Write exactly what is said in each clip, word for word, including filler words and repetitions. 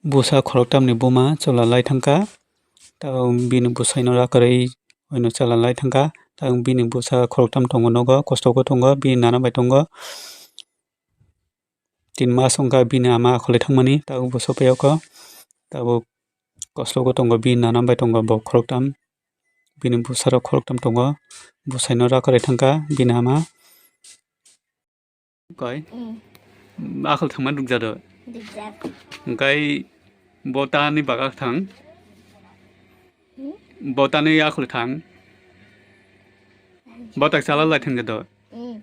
Busa khoroktamni buma chwla lai thangkha. Tabuk bini bwsaino rakarwi oino chwla lai thangkha. Tabuk bini bwsa khoroktam tongo nogo, kosto khe tongo, bini nana bai tongo. Tin mas wngkha bini ama akhol lai thangmani, tabuk bo sophaiyokho. Tabuk kosto khe tongo, bini nana bai tongo bo khoroktam. Bini bwsarok khoroktam tongo, bwsaino rakarwi thangkha bini ama. Koi? Mm. Akhol thangma rukjado. Rukjak. Hwnkhe bo tani baga thang. Hmm? Bo tani akhol thang. Bo tak chala lai thangjado. Mm.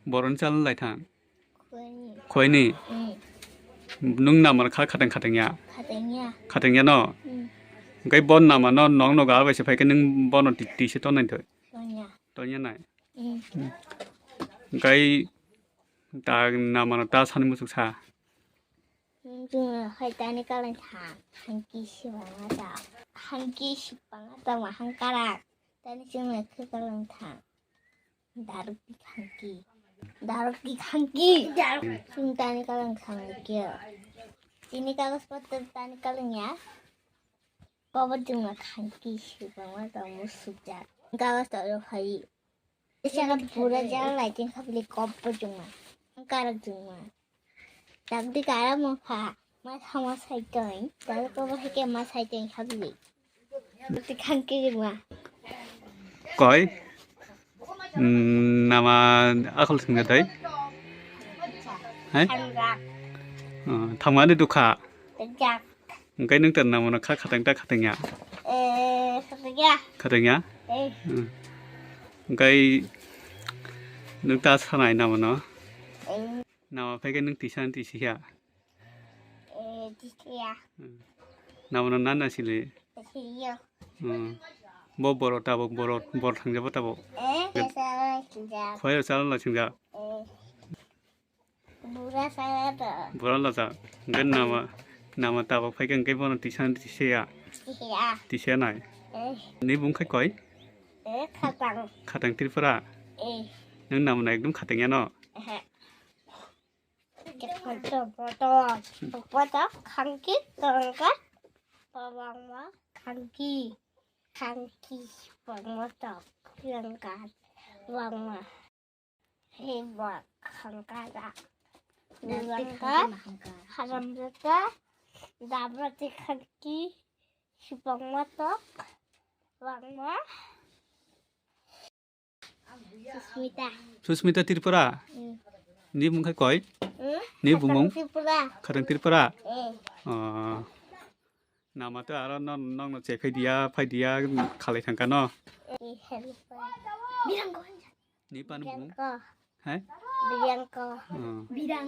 Boroni chala lai thang. Khoini. Khoini. Mm. Nung namar kha khateng khateng ya. Khateng ya. Khateng ya no. Mm. Hwnkhe bo namano nong nogo abai se phaikhe nung bono ti, ti se tonai thoi. Tonya. Tonya nai. Mm. Hwnkhe ta namano ta sani muchuk sa. Chwngno hai tani kalang thang, hangki sibangma ta, hangki sibangma ta ma hangkarak, tani chwngno khe kalang thang, darok di khangki, darok di khangki, darok chwng tani kalang thang khe, tini kagos potro tani kalang ya, kobo chwngno khangki sibangma ta musuk jak, kagos ta hai. Saka pura jala lai tin khapili kop po chungma. Karak chungma. Tabdi karak mo kha. Ma thama sai tong. Tabdi kobo hai ke ma sai tong khapili. Tabdi khangki chungma. Koi? Mm, nama akhol singna dai? Hai? Thangrak. Oh, thangmani dukha. Tejak. Hwnkhe nwng ta namano kha khatang ta khatang ya? Eh, khatang ya. Khatang ya? Eh. Hmm. Hwnkhe nwng ta sanai namano? Eh. Nama phaikhe nwng tisa tisi ya? Eh, tisi ya. Hmm. Namano nana sili? Sili ya. Hmm. Bo boro tabuk boro, boro thangjabo tabuk. Eh, kesa sinja. Khwai chala la sinja. Eh. Bura saya to. Bura laja. Hwnkhe nama, nama tabuk phaikhe hwnkhe bono tisa tisiya. Tisiya. Tisiya nai. Eh. Ni bung khai koi? Eh, khatang. Khatang Tripura. Eh. Nung nama na ekdom khatang ya no? Eh. Khatang to boto. Boto khangki tongka. Pawangma khangki. Khangki pawangma to. Khangka. Pawangma. Hei bak khangka da. Nang Nang tik bangka khangki ma khangka. Haram jata. Dabra tik khangki. Sipang matok. Bangma. Susmita. Susmita Tripura. Hmm. Ni bung khai koi? Hmm? Ni bung bung? Khatang Tripura. Khatang Tripura. Eh. Oh. Nama to aro non, non no che phai dia, phai dia khalai thangka no. Eh, hello. Birang ko. Ni pan bung? Birang ko. Hai? Birang ko. Oh. Birang.